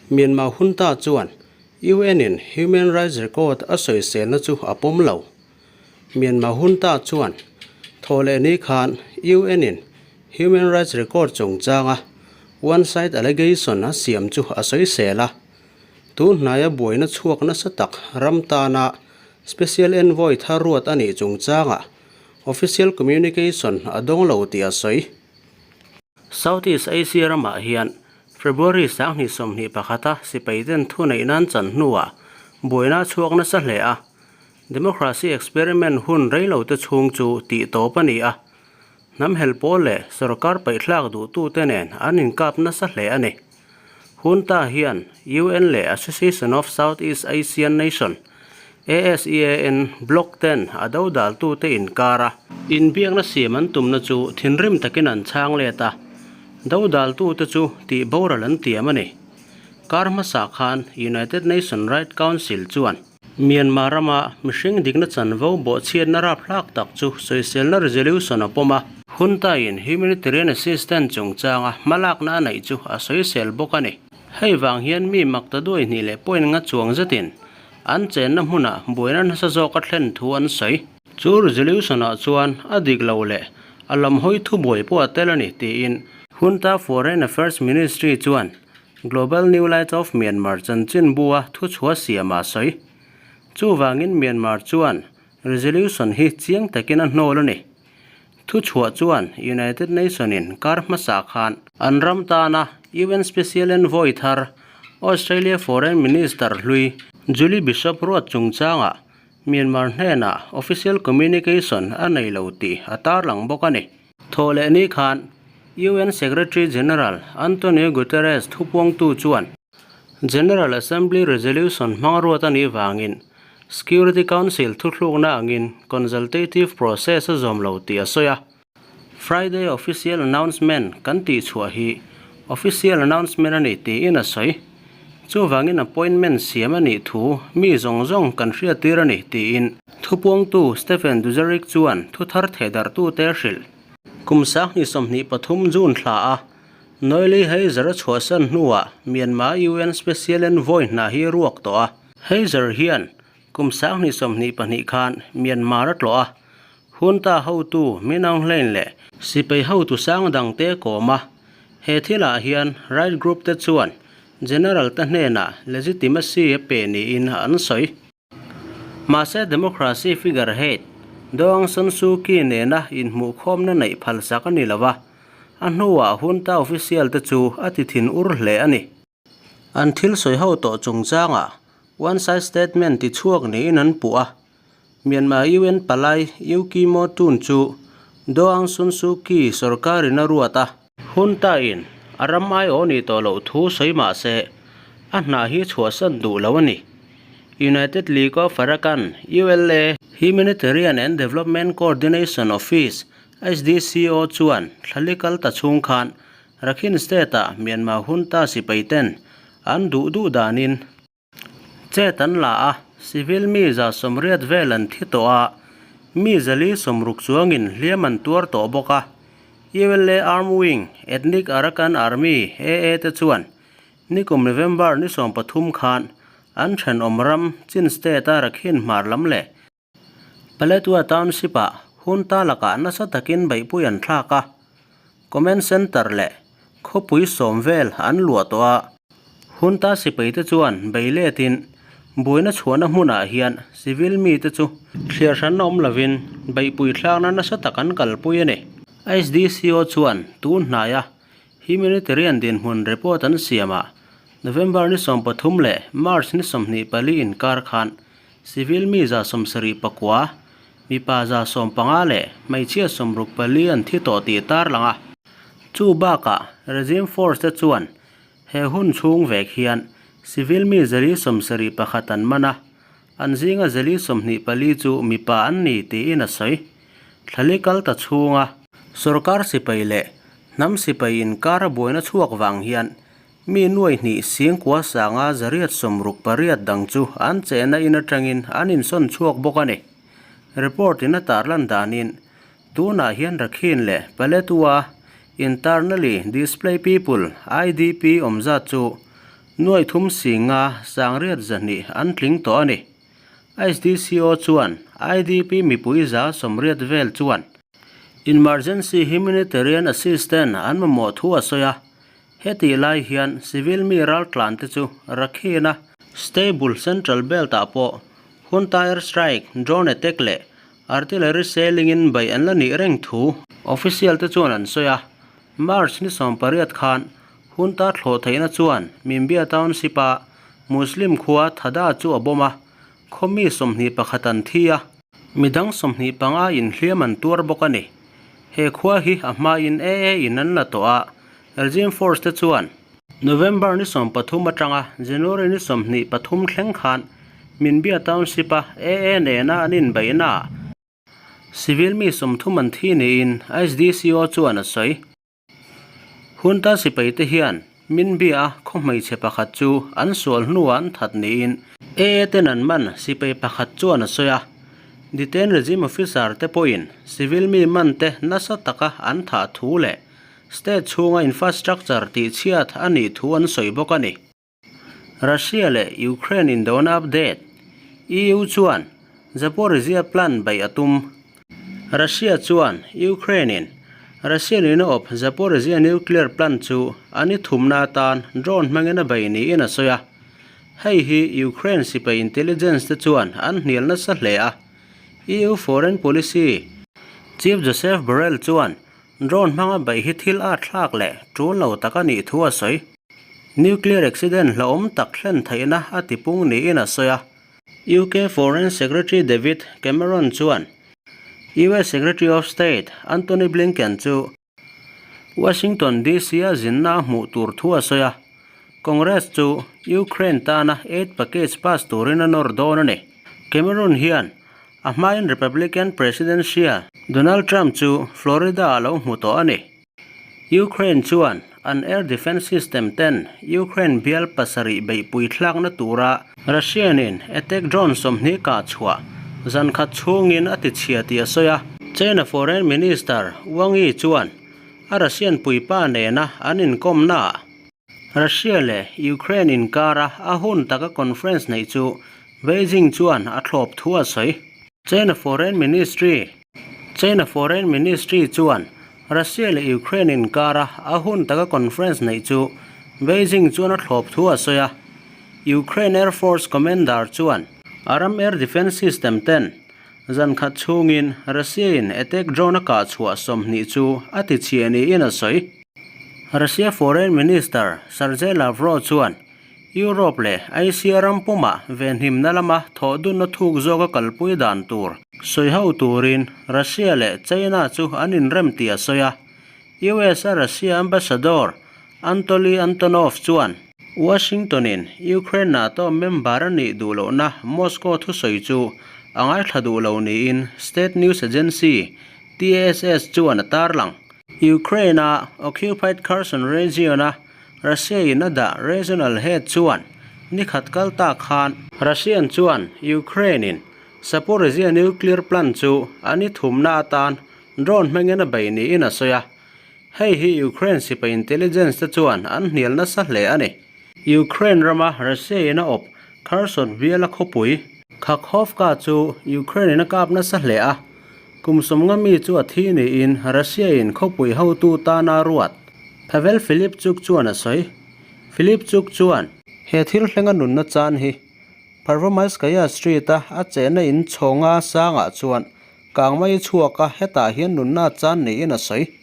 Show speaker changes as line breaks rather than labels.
Myanmar junta chuan UN in human rights record a sawiselna chu a pawm lo. Myanmar junta chuan thawhleh ni khan UN in human rights record chungchanga one side allegation a siam chu a sawisel a. Tun hnaia buaina chhuak nasa tak ram tana Special Envoy thar ruat a nih chungchangah official communication a dawng lo tih a sawi. Southeast Asia ramah hian February 2021 a sipai ten thuneih nan chan hnuah buaina a chhuak nasa hle a, democracy experiment hun reilo te chhung chu tih tawp a ni a, hnam hel pawl leh sorkar paihthlak duhtute nen an inkap nasa hle a ni. Junta hian UN leh Association of Southeast Asian Nation, ASEAN, bloc ten a dodaltute inkar a, inbiakna siam an tumna chu thinrim takin an chhang let a, dodaltute chu tih boral an tiam a ni. Kar hmasa khan United Nation Right Council chuan Myanmar rama mihring dikna chanvo bawhchhiatna rapthlak tak chu sawiselna resolution a pawm a. Junta-in humanitarian assistance chungchanga hmalakna a neih chu a sawisel bawk a ni. Hei vang hian mi mak ta duai hnih leh point nga chuang zetin an chenna hmunah buaina nasa zawk a thlen thu an sawi. Chu resolution-ah chuan a dik lo leh a lam hawi thubuai pawh a tel a ni tiin Junta Foreign Affairs Ministry chuan Global New Light of Myanmar chanchinbua thuchhuah siam a sawi. Chuvangin Myanmar chuan resolution hi chiang takin a hnawl a ni. Thuchhuah chuan United Nation in kar hmasa khan an ram tana UN Special Envoy thar Australia Foreign Minister hlui Julie Bishop ruat chungchangah Myanmar hnenah official communication a nei lo tih a tarlang bawk a ni. Thawhleh ni khan UN Secretary General Antonio Guterres thupuangtu chuan General Assembly resolution hmang ruat a nih vangin Security Council thuthlukna angin consultative process a zawm lo tih a sawi a. Friday official announcement kan tih chhuah hi official announcement a ni tiin a sawi. Chuvangin appointment siam a nih thu mi zawng zawng kan hriattir a ni tiin thupuangtu Stephen Dujarric chuan thu thar thehdarhtute a hrilh. Kum 2023 June thla a Noeli Heizer a chhuahsan hnuah Myanmar UN Special Envoy hna hi ruak tawh a. Heizer hian kum 2022 khan Myanmar a tlawh a, Junta hotu Min Aung Hlaing leh sipai hotu sang dangte kawm a. He thilah hian right group te chuan General te hnenah legitimacy a pe niin an sawi. Mahse democracy figurehead Daw Aung San Suu Kyi nena inhmuhkhawmna neih phalsak a ni lo a, a hnuah junta official te chu a ti thin ur hle a ni. An thil sawi ho tawh chungchangah one side statement ti chhuak niin an puh a, Myanmar UN palai U Kyi Moe Tun chu Daw Aung San Suu Kyi sorkarin a ruat a. Junta-in a ram aiawh nih tawh loh thu sawi mah se a hna hi chhuahsan duh lo a ni. United League of Arakan, ULA, Humanitarian and Development Coordination Office, HDCO, chuan thlali kal ta chhung khan Rakhine State-ah Myanmar junta sipai ten an duh duh danin chet an la a, civil mi 180 vel an thi tawh a, mi 460 chuangin hliam an tuar tawh bawk a. ULA Armed Wing, Ethnic Arakan Army, AA, te chuan nikum November ni 13 khan an thenawm ram Chin State-a Rakhine hmar lam leh Paletwa Township-ah junta lakah nasa takin beihpui an thlak a, Command Centre leh khawpui sawm vel an luah tawh a. Junta sipaite chuan bei letin buaina chhuahna hmunah hian civil mite chu thliar hran awm lovin beihpui thlakna nasa tak an kalpui a ni. HDCO chuan tun hnaia humanitarian dinhmun report an siamah November ni 13 leh March ni 24 inkar khan Civil mi 74, mipa 15 leh hmeichhia 64 an thi tawh tih tar lang a. Chu bakah regime force te chuan he hun chhung vek hian civil mi 171 an man a, an zinga 124 chu mipa an ni tiin a sawi. Thlali kal ta chhunga sorkar sipai leh hnam sipai inkar a buaina chhuak vang hian Mi nuai hnih singkua sanga 168 dang chu an chehna in atangin an insawn chhuak bawk a ni. Report in a tarlan danin tunah hian Rakhine leh Paletwa Internally Displaced People, IDP, awm zat chu nuai thum singa sangriat zahnih an tling tawh a ni. SDCO chuan IDP mipui 180 vel chuan Emergency Humanitarian Assistance an mamawh thu a sawi a, hetih lai hian civil mi raltlan te chu Rakhine-a Stable Central Belt-ah pawh Junta air strike, drone attack leh artillery shelling in beih an la nih reng thu official te chuan an sawi a. March ni 18 khan Junta thlawh theihna chuan Minbya Township-a Muslim khua Thada chu a bomb a, khaw mi 21 an thi a. Midang 25 inhliam an tuar bawk a ni. He khua hi a hmain AA in an la tawh a, regime force te chuan November ni 13 atanga January ni 23 thleng khan Minbya Township a AA nena an inbeihna ah civil mi 30 an thi niin SDCO chuan a sawi. Junta sipai te hian Minbya a khaw hmeichhe pakhat chu an sual hnuah an that niin AA ten an man sipai pakhat chuan a sawi a. Detained regime officer te pawhin civil mi man te nasa taka an thah thu leh state chhunga infrastructure tihchhiat a nih thu an sawi bawk a ni. Russia leh Ukraine indona update, EU chuan Zaporizhzhia plant beih a tum. Russia chuan Ukraine-in Russian-in a awp Zaporizhzhia nuclear plant chu a ni thumna atan drone hmangin a bei niin a sawi a. Hei hi Ukraine sipai intelligence te chuan an hnial nasa hle a. EU foreign policy chief Josep Borrell chuan Drone hmanga beih hi thil a thlak leh tul lo tak a nih thu a sawi. Nuclear accident hlauhawm tak thlen theihna a tipung niin a sawi a. UK Foreign Secretary David Cameron chuan US Secretary of State Antony Blinken chu Washington DC-a zinna a hmuh tur thu a sawi a. Congress chu Ukraine tana aid package pass turin a nawr dawn a ni. Cameron hian A hmain Republican Presidential Donald Trump chu Florida-ah lo hmu tawh a ni. Ukraine chuan an air defence system ten Ukraine bial pasarih beihpui thlakna tura Russian-in attack drone 20 kah chhuah zan khat chhungin a tichhia tih a sawi a. China Foreign Minister Wang Yi chuan a Russian puipa nena an inkawmnaah Russia leh Ukraine inkara a hun taka conference neih chu Beijing chuan a thlawp thu a sawi. China Foreign Ministry China Foreign Ministry chuan Russia leh Ukraine inkara a hun taka conference neih chu Beijing chuan a thlawp thu a sawi a. Ukraine Air Force Commander chuan a ram air defence system ten zan khat chhungin Russia-in attack drone a kah chhuah 20 chu a tichhia niin a sawi. Russia Foreign Minister Sergei Lavrov chuan Europe leh Asia ram pumah venhimna lama thawhdunna thuk zawka kalpui dan tur sawi ho turin Russia leh China chu an inrem tih a sawi a. US-a Russia Ambassador Anatoly Antonov chuan Washington-in Ukraine NATO member a nih duh lohna Moscow thusawi chu a ngaithla duh lo niin state news agency TASS chuan a tarlang. Ukraine-a occupied Kherson region-a Russia-in a dah regional head chuan ni khat kal ta khan Russian chuan Ukraine-in Zaporizhzhia nuclear plant chu a ni thumna atan drone hmangin a bei niin a sawi a. Hei hi Ukraine sipai intelligence te chuan an hnial nasa hle a ni. Ukraine rama Russia-in a awp Kherson biala khawpui Kakhovka chu Ukraine-in a kap nasa hle a. Kum sawmnga mi chu a thi niin Russia-in khawpui hotu tana ruat Pavel Filipchuk chuan a sawi. Filipchuk chuan, He thil thlenga nunna chan hi Pervomaiskaya Street-a a chenna in chhawnga sangah chuan kangmai chhuak a, hetah hian nunna chan niin a sawi.